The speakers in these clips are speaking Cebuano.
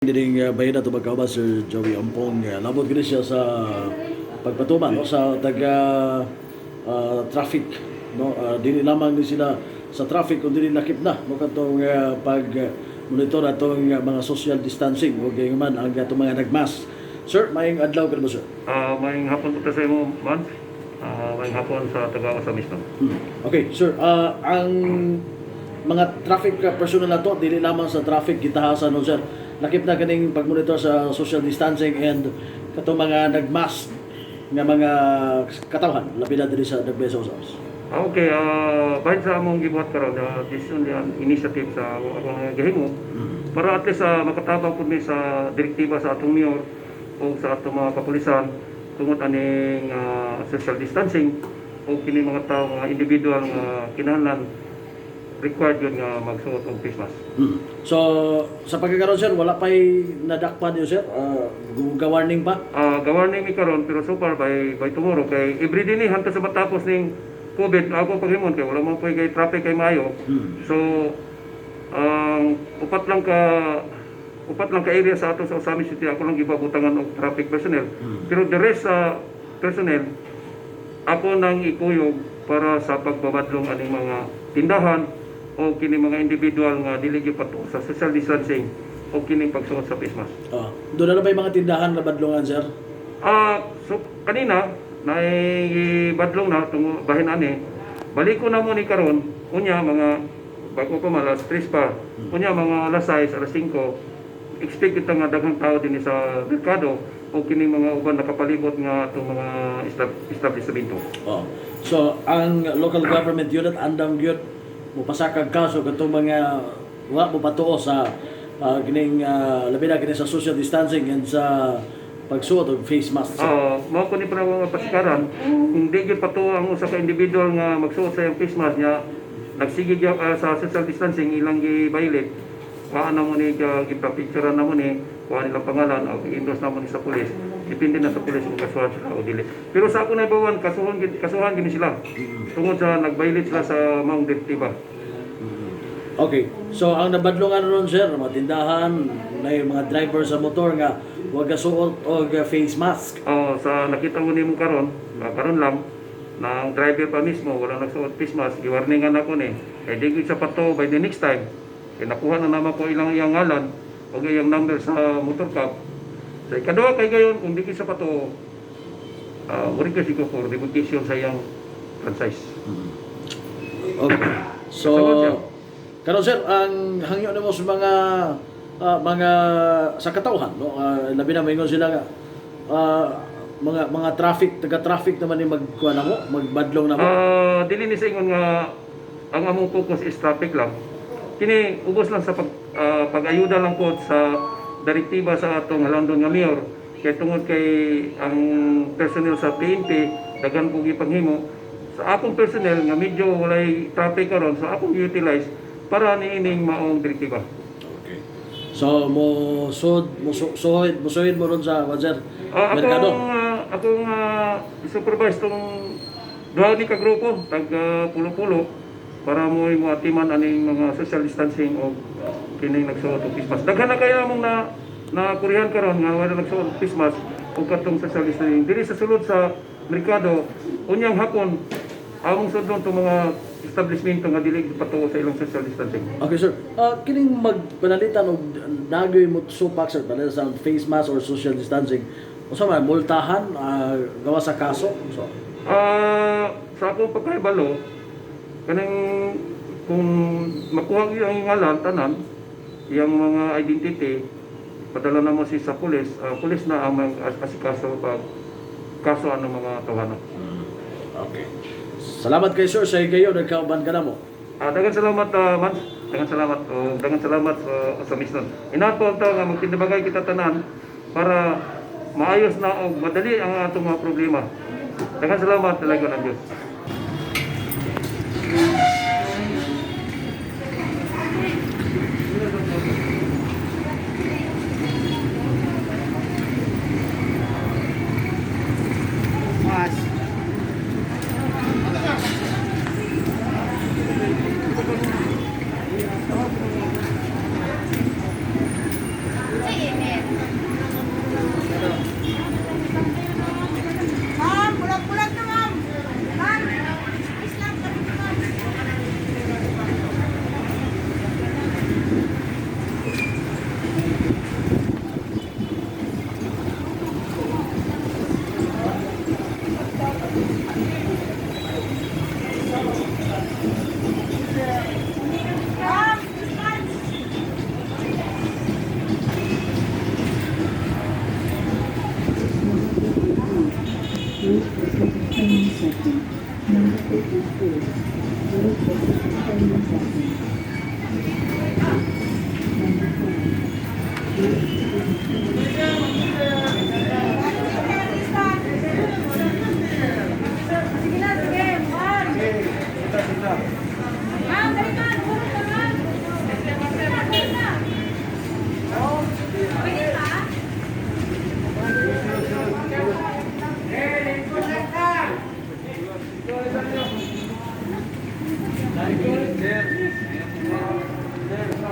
Dining bahin ato magkauban, Sir Joey Ampong. Labot gini siya sa pagpatuman, no, sa taga traffic, no. Dili lamang ni sila sa traffic kundi dili lakip na, no, katong pag monitor atong mga social distancing ug man ang atong mga nagmask. Sir, maayong adlaw kanimo, sir. Maayong hapon po sa imo, man. Maayong hapon sa taga sa mismo. Okay, sir, ang mga traffic personnel na to, dili lamang sa traffic gitahasan, no, sir. Lakip na kaning pagmonitor sa social distancing and katong mga nagmask nga mga katawhan labi na diri sa Dagbe sa Ozamiz. Okay, bahin sa among gibuhat karon, this is only an initiative sa akong gihimo para at least makatabang pud mi sa direktiba sa atong mayor o sa atong mga kapulisan tungod aning social distancing o kini mga tao nga individual nga kinahanglan required yun nga magsuot og face mask. So, sa pagkakaroon, sir, wala pa'y nadakpan niyo, sir? Gawarning pa? Gawarning mi karon, pero so far by tomorrow kay everyday ni hantod sa matapos ning COVID ako paghimon kay wala man po kay traffic kay maayo. So ang upat lang ka area sa ato sa Ozamiz City ako lang gibabutangan og traffic personnel. Pero the rest sa personnel ako nang ikuyog para sa pagbabadlong aning mga tindahan o kini mga individual nga dili gyud patuo sa social distancing o kini pagsuot sa face mask. Doon na ba yung mga tindahan na badlongan, sir? So kanina naibadlong na tungo bahin ani. Balik ko na mo ni karon, unya mga bago pa man alas 3 pa. Unya mga alas 6, alas 5. Expect kita nga daghang tao dinhi sa merkado o kini mga uban nakapalibot nga atong mga establishmento. Oh. So, ang local government unit andam gyud mopasakag kaso katong mga wa mo patuo sa kining labi na kini sa social distancing and sa pagsuot og face mask, sir. Mao ko ni para mga pasikaran, kung di gyud patuo ang usa ka individual nga magsuot sa iyang face mask niya, nagsige gyud sa social distancing ilang gi-violate. Kuha na mo ni gipapicturean na mo ni, kuha nilang pangalan o i-endorse na mo ni sa pulis. Depende na sa pulis kung kasuhan sila o dili. Pero sa ako naibawan, kasuhan gini sila. Tungod sa nag-violate sila sa maong direktiba. Okay. So, ang nabadlongan ron, sir, mga tindahan, na yung mga driver sa motor nga wa gasuot og face mask. Oh, sa nakita ko nimo karon, karon lang na ang driver pa mismo wala nagsuot face mask, giwarningan ako ni. Kay di gyud sa pato by the next time. Kay nakuha na naman ko ilang iyang ngalan o iyang number sa motor cab. Sa ikaduha kay gayon kung di gyud sa pato, uh, kasi ko for revocation sa iyang franchise. Okay. So, Salamat, sir. karon, sir, ang hangyo nimo sa mga mga sa katawhan, no? Labi na maingon sila nga mga traffic, taga-traffic naman ni magkuha na mo, magbadlong na mo. Dili ni sa ingon nga ang among focus is traffic lang. Kini ubos lang sa pag-ayuda lang po sa direktiba sa atong halangdon nga mayor kay tungod kay ang personnel sa PNP daghan po gipanghimo sa akong personnel nga medyo walay traffic karon, so akong utilize para niining maong direktiba. Okay. So mo sud mo suhid mo suhid mo ron sa kuwan, sir, merkado. Akong supervise tong duha ni ka grupo tag pulo-pulo para mo mo atiman aning mga social distancing o kining nagsuot og face mask. Daghan na kaya among na na kurihan karon nga wala nagsuot og face mask o katong social distancing. Diri sa sulod sa merkado unyang hapon among sudlon tong mga establishmento nga dili patuo sa ilang social distancing. Okay, sir. Kining magpanalitan og nagoy mo supak, sir, para sa face mask or social distancing. Unsa man multahan, gawa sa kaso? So, Sa akong pagkahibalo, kanang kung makuha gyud ang ngalan tanan, iyang mga identity, padala na mo si sa pulis, pulis na ang asikaso pag kaso ano mga tawhana. Okay. Salamat kay sir sa higayon nagkauban ka na mo. Daghang salamat, Mans. Daghang salamat o daghang salamat sa misnon. Inaat po ang tao nga magtindabagay kita tanan para maayos na og madali ang atong mga problema. Daghang salamat talaga ng Diyos. Mas. Sige. Intersection. Number 54. 0.7 seconds. Number 5. Sige na, sige. One. Ma'am, dali na. Puro na, ma'am. Pwede na. Pwede ba?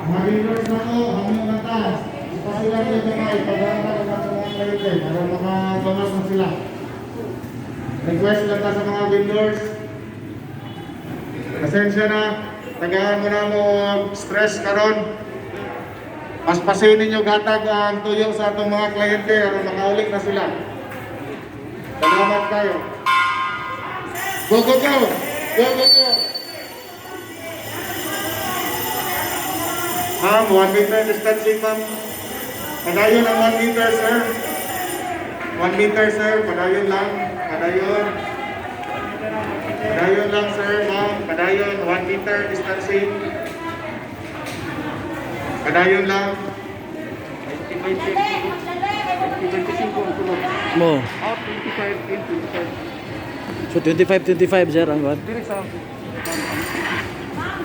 Mag-reverse na ko, hanggang na taas. Ipasilang yung kamay, pag-aanta na sa mga kliyente para makabangas na sila. Request lang ta sa mga vendors. Pasensya na, tagaan mo na mo stress karon. Paspasin ninyo gatag ang tuyo sa atong mga kliyente aron makaulit na sila. Salamat kayo. Go, go, go! Go, go, go! Ma'am, 1 meter distancing, ma'am. Padayon ang 1 meter, sir. 1 meter, sir. Padayon lang. Padayon. Padayon lang, sir, ma'am. Padayon. 1 meter distancing. Padayon lang. 25 ang sulod. Mo. Out 25, in 25. So 25 25, sir, ang kuan. Diri sa Ma'am, ma'am.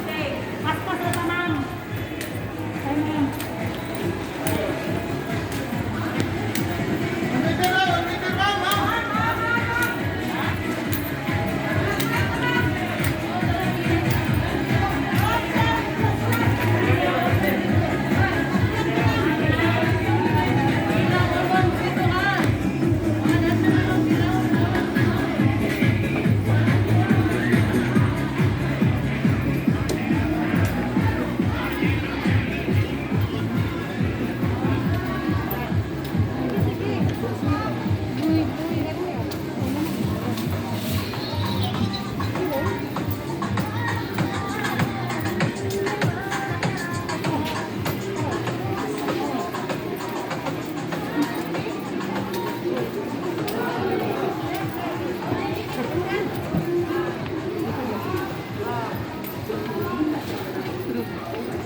Okay. Paspas na ta, ma'am. Ay, ma'am.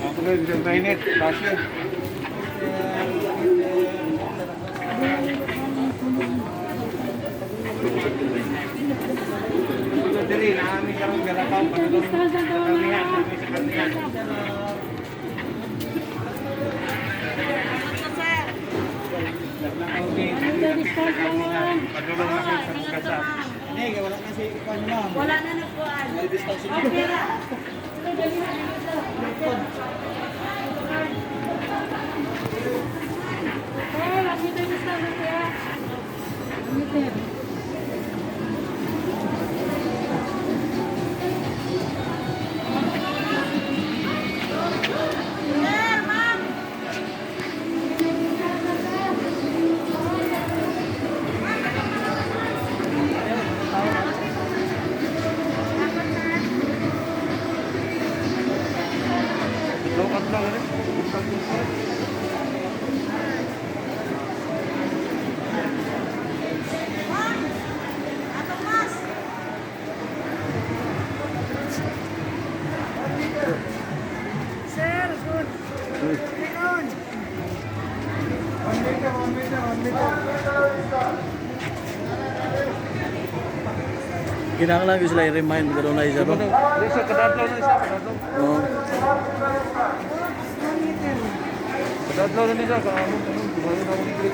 Ako na yung mainit, kasi. Diri na kami karon galapaw padulong sa karnihan, sa karnihan. Padulong na sa bukasa. Wala na nagkuhan. Okay ra. Ito, dali na, dali na. Eh, 1 meter distance kaya. 1 meter. Sir, ma'am. Lokat lang rin. Atong mas. Sir, good. 1 meter, 1 meter, 1 meter. Kinahanglan gyud sila i-remind kanunay sir, no. Diri sa kadadlaw na isa, kadadlaw. Oh. Kadadlaw na nila kaamon ano, buhayon na akong diri.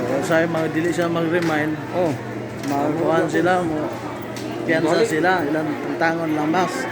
Oh, say mag dili siya mag-remind, Oh. magkuan sila mo. Piyansa sila ilang tangon lang mas.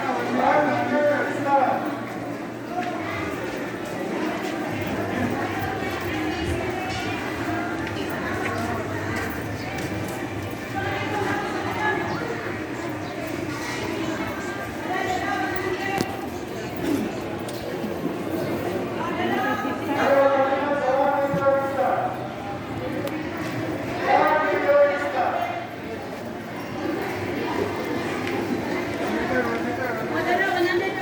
Madalo, 100.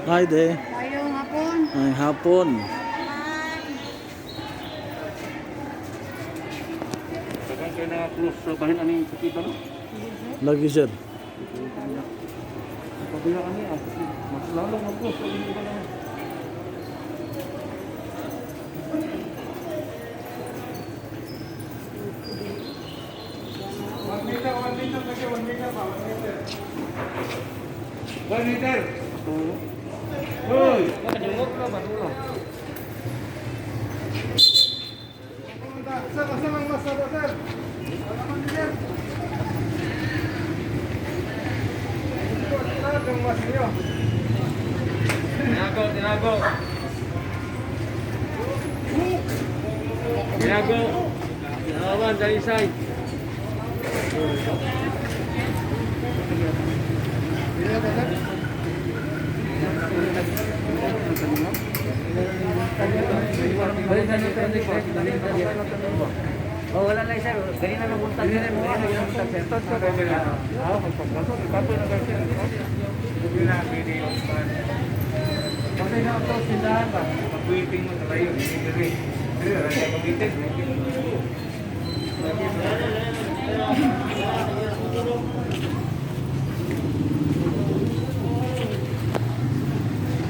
Hi there. Ayong hapon. Ay, hapon. Dagan kayo na close sa bahin aning sakita no. Lagi sir. Pabaya ani ah. Mas lalo nga close ang iba na. One meter, 1 meter. Hoy! Kadungog na ba dulo? Tinago, tinago. Tinago. Tinawan, dalisay. Oh, wala lang sir. Ganyan na nabuntag sir. Ganyan na nabuntag sir.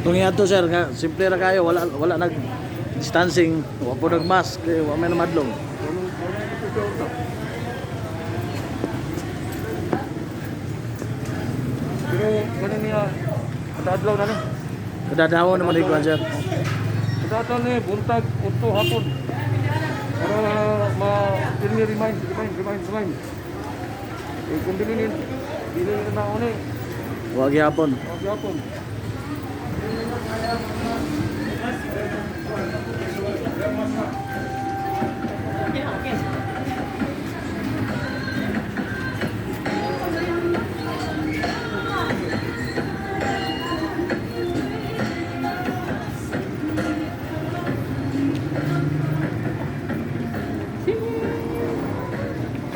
Tung to sir, nga, simple ra kayo, wala wala nag distancing, wa po nag mask, eh, wa may namadlong. Pero ganun niya, kadadlaw na ni. Kadadaw naman ikuan sir. Kadadlaw ni, buntag, udto, hapon. Para ma, dili remind, remind, remind, remind. Eh, kung dili ni, dili na ako ni, Wa gyapon. wag hapon.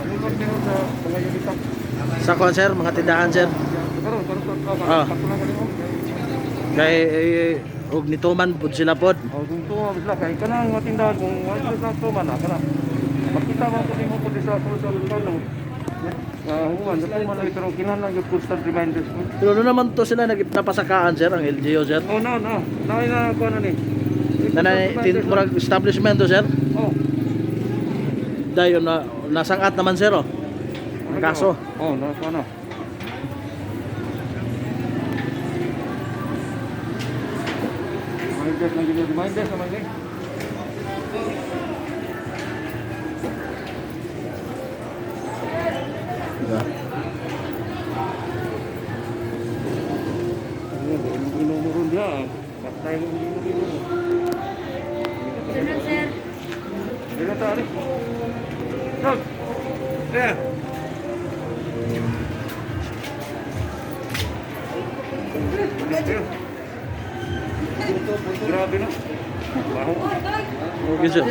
Ano ba sa mga unitap? Sa kuan sir, mga tindahan sir. Karon, karon, karon, Ah. karon, karon, karon. Kay eh, og nituman pud sila pod. Oh, kung tuwa sila kay kanang mga tindahan kung wala sila tuman na kana. Makita man ko nimo pud sa sulod sa kano. Ah, human sa tuman lang pero kinahanglan gyud constant reminders mo. Pero no naman to sila nagnapasakaan sir ang LGU sir. Oh no no. Naay na ko ano ni. Nanay tin murag establishment to sir. Oh. Dayon na nasangat naman sir oh. Ang kaso. Oh, na ko na. Reminders lang gyud reminders naman ni. Diba? Inumo ron diha. Patay mo inumo. Sunod sir. Dito ta ari. Stop. Yeah. Grabe na. Baho. Okay sir.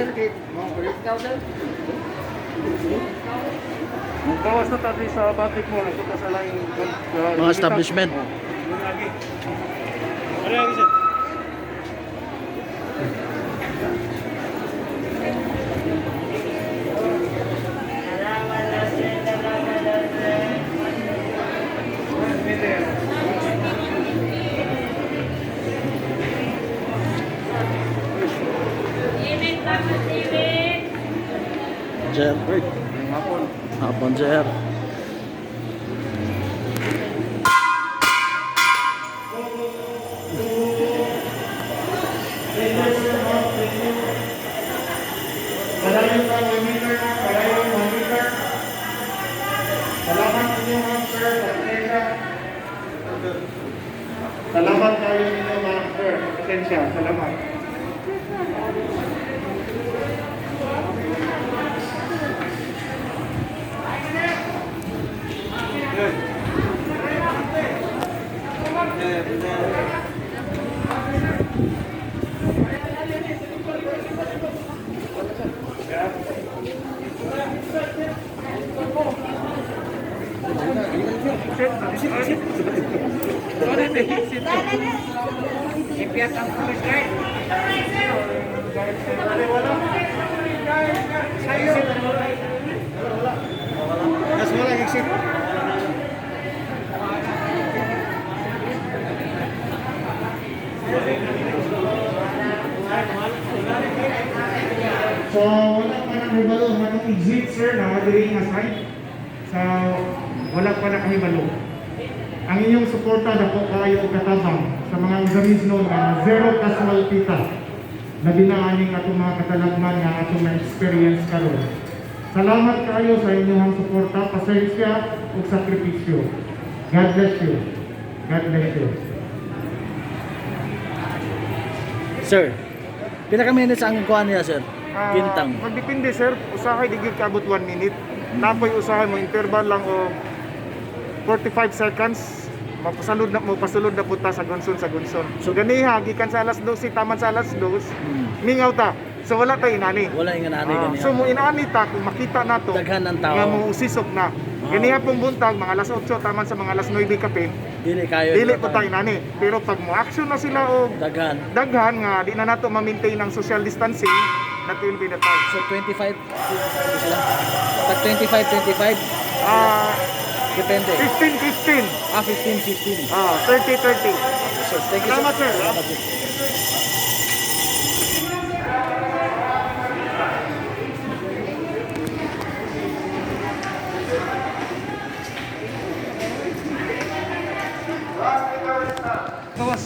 Magbawas na tayo sa public mo. Nagpunta sa laing Mga establishment. Oh. Imig pa imig. Sir. Uy, hapon. Hapon sir. Palayo ka, 1 meter na. Palayo, 1 meter. Salamat ninyo, ma'am, sir. Pasensya. Salamat kayo ninyo, ma'am, sir. Pasensya. Salamat. Ipiat ang police guard. Mas wala exit. So, wala pa nakahibalo ang atong exit, sir, na diri nga side. So, wala pa nakahibalo. Ang inyong suporta dako kaayo og katabang sa mga organismo nga zero casualty ta. Labi na aning atong mga katalagman nga atong na-experience karon. Salamat kaayo sa inyong suporta, pasensya ug sakripisyo. God bless you. God bless you. Sir, pila ka minutes ang kuan niya, sir? Ah, Gintang. Magdepende sir, usahay di gyud kaabot 1 minute. Napoy usahay mo interval lang og 45 seconds. Mapasalud na mo pasulod na punta sa gunson sa gunson. So ganiha gikan sa alas 12 taman sa alas 2, mingaw ta. So wala tay inani. Wala nga nanay Ah, ganiha. so mo inani ta kung makita nato Daghan ng tao. nga mo usisok na. Ganiha pong buntag mga alas 8 taman sa mga alas 9 kapin, Dili kayo. dili po tayo inani. Pero pag mo action na sila og Daghan. daghan nga di na nato ma-maintain ang social distancing, that will be the time. So 25 sila. Pag 25 25 Ah, depende. 15 15. Ah, 15 15. Ah, 30 30. Okay, sir. Thank you, sir. Salamat, sir. Salamat, sir. Gawas.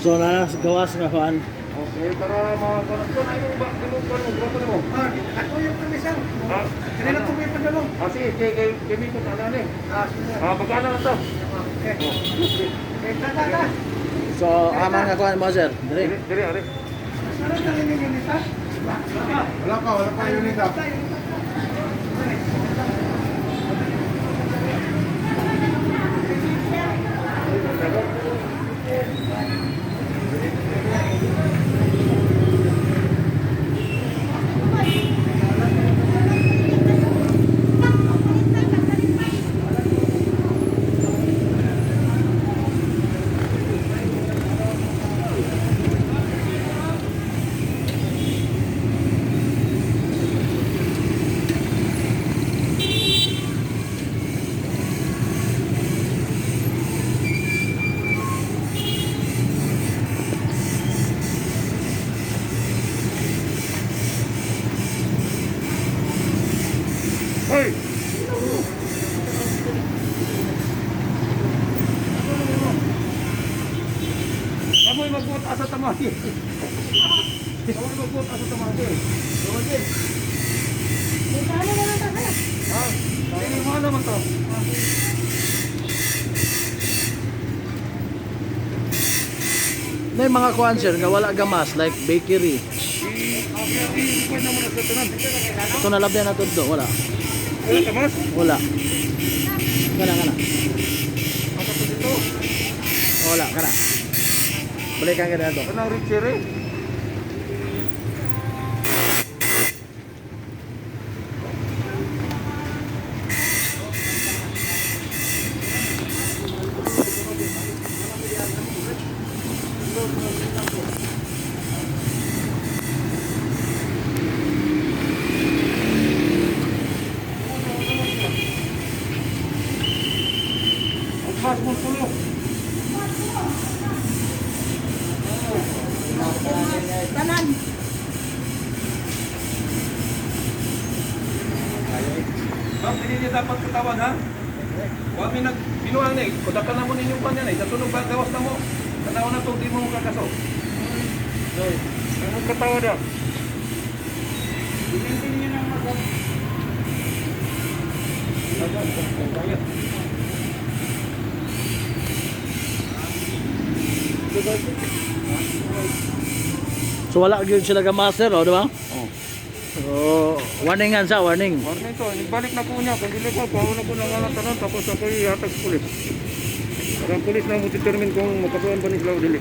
So na gawas nga kuan. Okay, para mga ko na yung ba yung kuan mo, grupo nimo. Ah, ako yung kami sir. Ah, Kanina ko may padalong. ah sige, kay kay kay Miko na ni. Ah, sige. Ah, magkano na to? Okay. Okay, tata ta. So ama nga kuan mo, sir. Dire. Dire, dire, are. Sarap na rin yung unit, ha? Wala pa unit up. Hoy. Kamoy magbuot asa tamaki. Kamoy magbuot asa tamaki. Tamaki. Ha? Dili mo naman to. May mga kuan sir nga wala gamas like bakery. I-kuan na mo na sa tanan. Ito na labyan na to wala. Wala tamas. Wala. Kana kana. Asa to dito? Wala kana. Balikan ka na to. Kanang Richie. Mas mo pulo. Tanan. Ma'am, hindi niya dapat katawan ha? Huwag mi nag binuang na eh. Kudakan na mo ninyong panyan eh. Sa sunod ba gawas na mo? Tanaw na to, di mo kakaso. Anong katawa na? So wala gyud sila gamas sir, oh, di ba? Oh. So warning nga sa warning. Warning to, ibalik na ko niya. Kung dili ko, pauna ko na nga lang tanan. Tapos ako ihatag sa pulis. Para ang pulis na mo determine kung makasuhan ba ni sila o dili.